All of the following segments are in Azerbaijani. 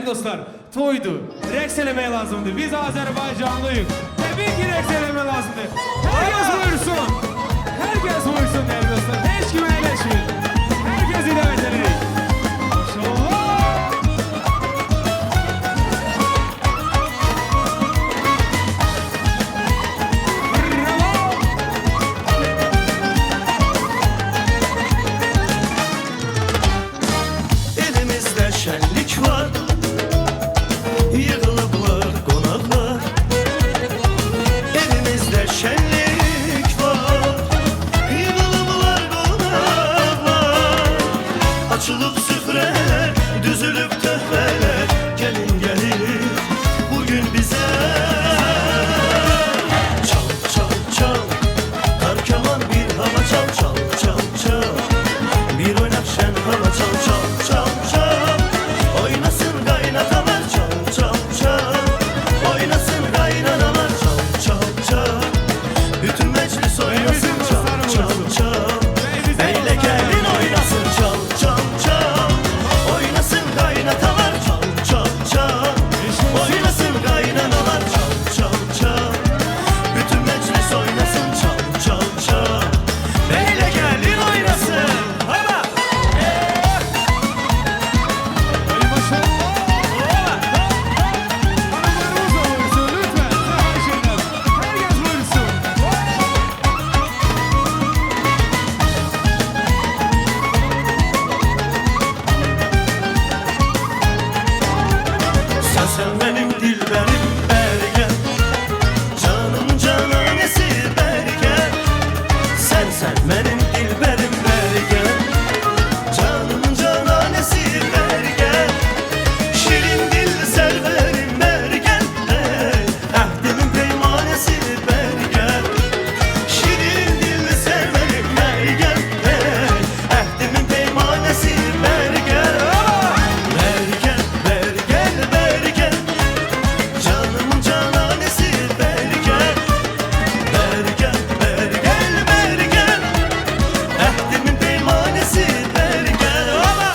Değerli dostlar, toydu. Rəqs eləmək lazımdır. Biz Azərbaycanlıyıq. Təbii ki, rəqs eləmək lazımdır. Herkes buyursun. Herkes buyursun değerli dostlar. Heç kim əyləşmir. Herkesi dəvət edirik. Maşallah. Bravo. Elimizde şenlik var, yığılıblar konaklar. Elimizde şenlik var, yığılıblar konaklar. Açılıp süfreler, düzülüp töhveler. Gelin gelir bugün bize. Çal çal çal, kar keman bir hava çal çal çal çal. Bir oynak şen hava çal çal çal çal. Oynasın kaynatalar çal çal çal. Oynasın kaynanalar çal çal çal. Bütün meclis oynasın çal çal çal. Beyle gelin oynasın çal çal çal. Oynasın kaynatalar çal çal çal. Oynasın kaynanalar çal çal çal. Bütün meclis oynasın çal çal çal. Beyle gelin oynasın. Haydi. Ay maşallah. Hanımlarımız da buyursun lütfen. Xahiş edirəm. Herkes buyursun. Sen sen benim dilberim bergen. Canım cananesi bergen. Sen sen benim dilberim bergen. Canım cananesi bergen. Şirin dilli serverim bergen. Hey, ahdimin peymanesi bergen. Şirin dilli serverim bergen. Hey, ahdimin peymanesi bergen. Bergen, bergen, bergen. Canımın cananesi bergen. Bergen, bergen, bergen. Ehdimin peymanesi bergen. Oba!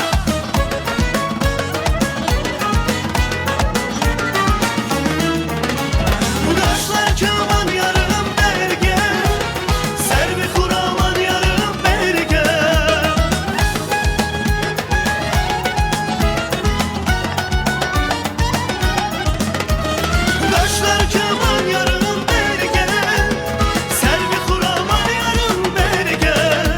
Kaşlar keman yarım bergen. Servi huraman yarım bergen. Kaşlar keman yarım bergen. Servi huraman yarım bergen.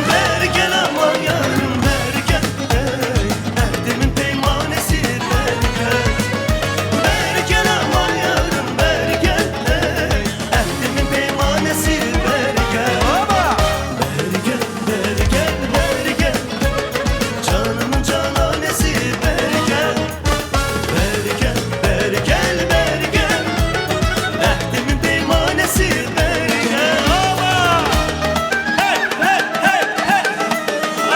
Bergen aman yarım bergen. Hey, ehdimin peymanesi bergen. Bergen aman yarım bergen. Hey, ehdimin peymanesi bergen. Bergen, bergen, bergen. Canımın cananesi bergen. Bergen, bergen, bergen. Ehdimin peymanesi bergen. Oba! Hey, hey, hey, hey!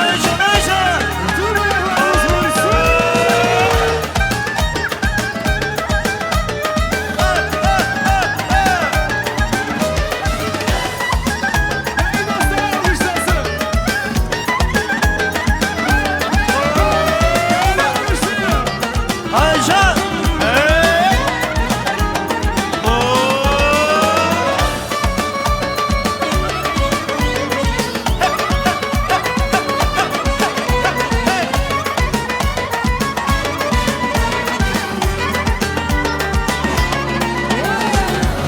Ayşe, Ayşe! Bütün ayaklarımız buyursun. Değerli dostlar alkışlasın. Alkışlayın. Ayşe! Hey! Oo!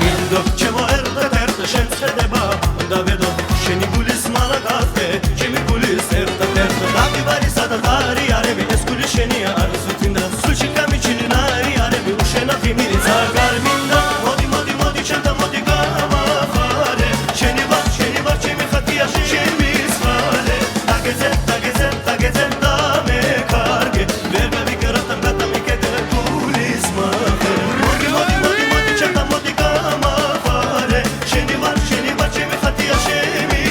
მინდო ჩემო ერთად ერთ შემწედება და ვედო შენი გულის მალაგათე ჩემი გულის ერთად ერთ დავიბარი სადაც არის არები ეს გული შენია არ ზუთინდა სულში გამიჩინი ნარი არები უშენახი მირიცა გარმინდა მოდი მოდი მოდი ჩემთან მოდი გამახარე შენი ვარ შენი ვარ ჩემი ხატია ჩემი სხალე დაგეძე დაგეძე დაგეძე და მეკარგე ვერ გავიგრავ და მიკეთე გულის მახე მოდი მოდი მოდი მოდი ჩემთან მოდი გამახარე შენი ვარ შენი ვარ ჩემი ხატია ჩემი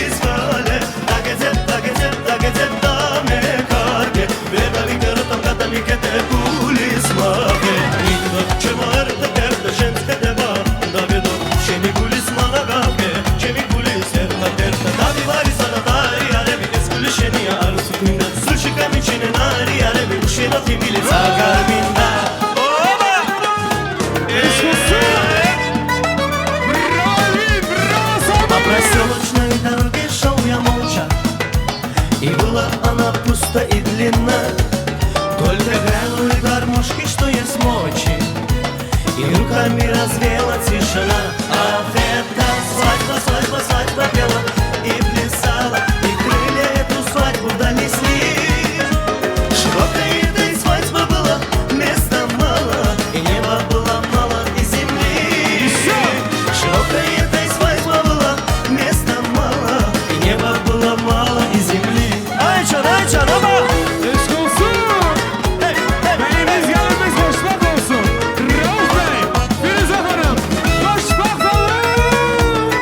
ножки, что есть мочи, и руками развела тишина. Ах, это свадьба, свадьба, свадьба пела и плясала, и крылья эту свадьбу донесли. Широкой этой свадьба была, места мало, и неба было мало, и земли. Еще! Широкой этой свадьба была, места мало, и неба было мало, и земли. Ayçan, Ayçan, oba! Eşq olsun. Hey, hey, Bəyimiz, gəlinimiz xoşbəxt olsun. Rauf bəy, Firuzə xanım, xoşbəxt olun.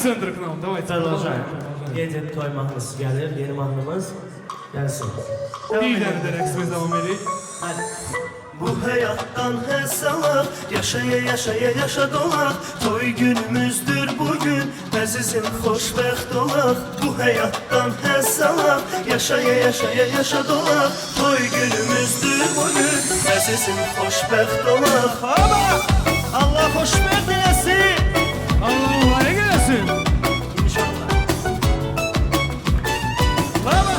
центр к нам. Давайте. Продолжаем. Продолжаем. Едет toy mahnısı gelir. Yeni mahnımız gelsin. Devam Bir edelim. dənə də rəqsimiz davam edir. Hadi. Bu həyatdan həzz alaq, yaşaya yaşaya yaşa dolaq. Toy günümüzdür bugün, əzizim xoşbəxt olaq. Bu həyatdan həzz alaq, yaşaya yaşaya yaşa dolaq. Toy günümüzdür bugün, əzizim xoşbəxt olaq. Baba! Allah hoşbəxt eləsin. Allah mübarək eləsin. İnşallah. Baba!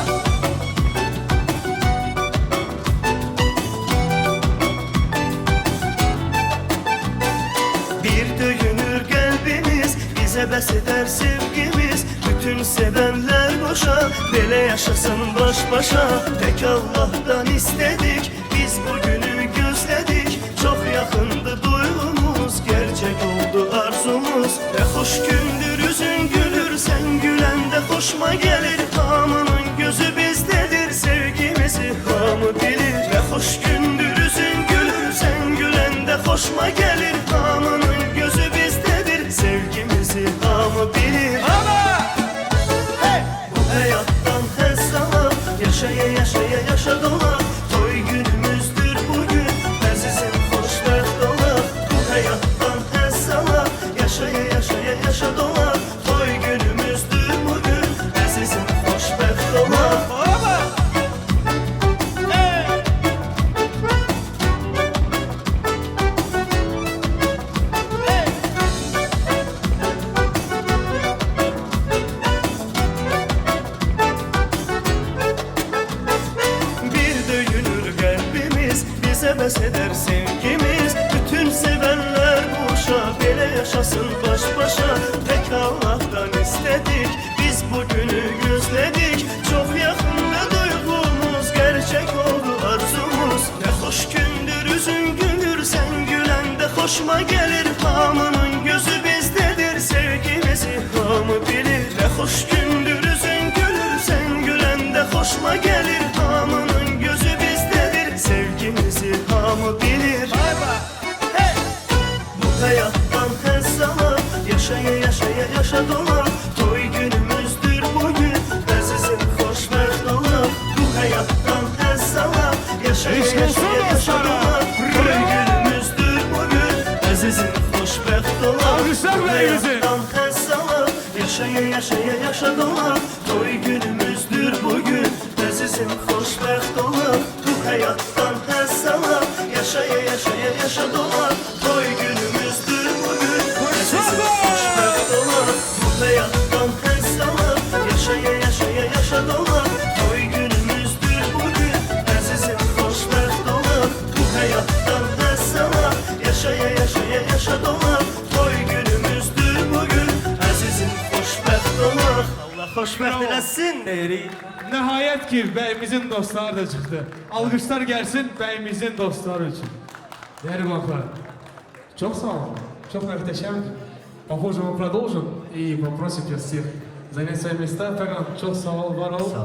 Bir döyünür qəlbimiz, bizə bəs edər sevgimiz. Bütün sevənlər boşa, belə yaşasın baş başa. Tək Allahdan istedik, biz bu günü gözlədik. Çox yaxındı duyğumuz, gerçək oldu arzumuz. Nə xoş gündür üzün gülür, sən güləndə xoşma gəlir. Hamının gözü bizdədir, sevgimizi hamı bilir. Nə xoş gündür üzün gülür, sən güləndə xoşma gəlir. Hamının gözü bizdədir, sevgimizi hamı bilir. Baba! Hey! Bu həyatdan həzz alaq, yaşaya yaşaya yaşa dolaq. Toy günümüzdür bugün, əzizim xoşbəxt olaq. Bu həyatdan həzz alaq, yaşaya yaşaya yaşa dolaq. Toy günümüzdür bugün, əzizim xoşbəxt olaq. Baba! Hey! Hey! Bir döyünür qəlbimiz, bizə bəs edər sevgimiz. Bütün sevənlər boşa, belə yaşasın baş başa. Tək Allahdan istedik, biz bu günü gözlədik. Çox yaxındı duyğumuz, gerçək oldu arzumuz. Nə xoş gündür üzün gülür, sən güləndə xoşma gəlir. Hamının gözü bizdədir, sevgimizi hamı bilir. Nə xoş gündür üzün gülür, sən güləndə xoşma gəlir. Hamının gözü bizdədir, sevgimizi hamı bilir. Baba! Hey! Bu həyatdan həzz alaq, yaşaya yaşaya yaşa dolaq. Toy günümüzdür bugün, əzizim xoşbəxt olaq. Bu həyatdan həzz alaq, yaşaya Eşq olsun yaşaya yaşa dostlara. dolaq. Toy günümüzdür bugün, əzizim xoşbəxt olaq. Alqışlar Bu bəyimizi. həyatdan həzz alaq, yaşaya yaşaya yaşa dolaq. Toy günümüzdür bugün, əzizim xoşbəxt olaq. Bu həyatdan həzz alaq, yaşaya yaşaya yaşa dolaq. Toy günümüzdür bugün, əzizim xoşbəxt olaq. Bu həyatdan həzz alaq, yaşaya yaşaya yaşa dolaq. Toy günümüzdür bugün, əzizim xoşbəxt olaq. Bu həyatdan həzz alaq, yaşaya yaşaya yaşa dolaq. Toy günümüzdür bugün, əzizim xoşbəxt olaq. Allah hoşbəxt eləsin deyirik. Nəhayət ki, bəyimizin dostları da çıxdı. Alqışlar gəlsin bəyimizin dostları üçün. Değerli qonaqlar, çox sağ olun. Çok möhtəşəm. Похоже, мы продолжим и попросим сейчас всех занять свои места. Ферран, çox sağ ol, var ol. Sağ ol.